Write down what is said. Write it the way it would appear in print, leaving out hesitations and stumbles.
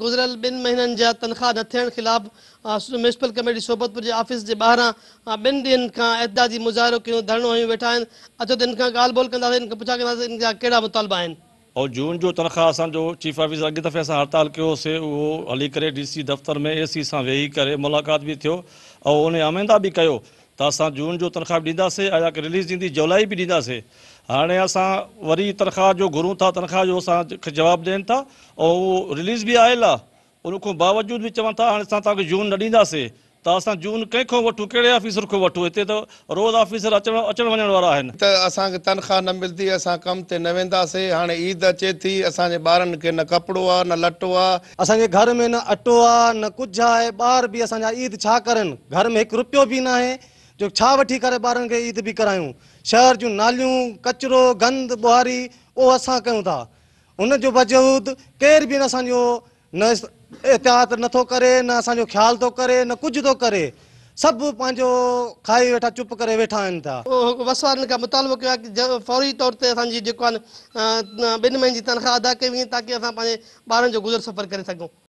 گذريل ٻن مهينن جا تنخواه نه ٿيڻ خلاف ميونسپل ڪميٽي صحبتپور جي آفيس جي ٻاهران ٻن ڏينهن کان احتجاجي مظاهرو ڪيون ڌرڻو هنيون ويٺا آهن. اچو ته ان کان ڳالهه ٻولهه ڪنداسين ان کان پڇا ڪنداسين ان جا ڪهڙا مطالبا آهن. او جون جو تنخواه اسان جو چيف آفيسر اڳي دفعي اسان هڙتال ڪيو سي اهو هلي ڪري ڊي سي دفتر ۾ اي سي سان ويهي ڪري ملاقات به ٿيو او انهي آمينده به ڪيو ته اسان جون جو تنخواه به ڏينداسي ۽ جيڪا رليز ايندي جولائي به ڏينداسي هاڻي اسان وري تنخواه جو گهرون ٿا تنخواه جو اسان کي جواب ڏين ٿا ۽ اهو رليز به آيل آ ان کان باوجود به چون ٿا هاڻي اسان توهان کي جون نه ڏينداسي ته اسان جون ڪنهن کان وٺون ڪهڙي آفيسر کان وٺون هتي ته روز آفيسر اچڻ اچڻ وڃڻ وارا آهن. ته اسان کي تنخواه نه ملدي اسان ڪم تي نه وينداسي هاڻي عيد اچي ٿي اسان جي ٻارن کي نه ڪپڙو آ نه لٽو آ. اسان جي گهر ۾ نه اٽو آ نه ڪجهه آهي ٻار به اسان جا عيد ڇا ڪرن گهر ۾ هڪ رپيو به ناهي جو ڇا وٺي ڪري ٻارن کي عيد به ڪرايون شهر جون ناليون ڪچرو گند ٻهاري اهو اسان ڪيون ٿا ان جو باوجود ڪير به اسان جو نه احتياط نه ٿو ڪري نه اسان جو خيال ٿو ڪري نه ڪجهه ٿو ڪري سڀ پنهنجو کائي ويٺا چپ ڪري ويٺا آهن ٿا. وس وارن کان مطالبو ڪيو آهي ته فوري طور تي اسان جي جيڪو آهي ٻن مهينن جي تنخواه ادا ڪئي وڃي تاڪه اسان پنهنجي ٻارن جو گذر سفر ڪري سگهون.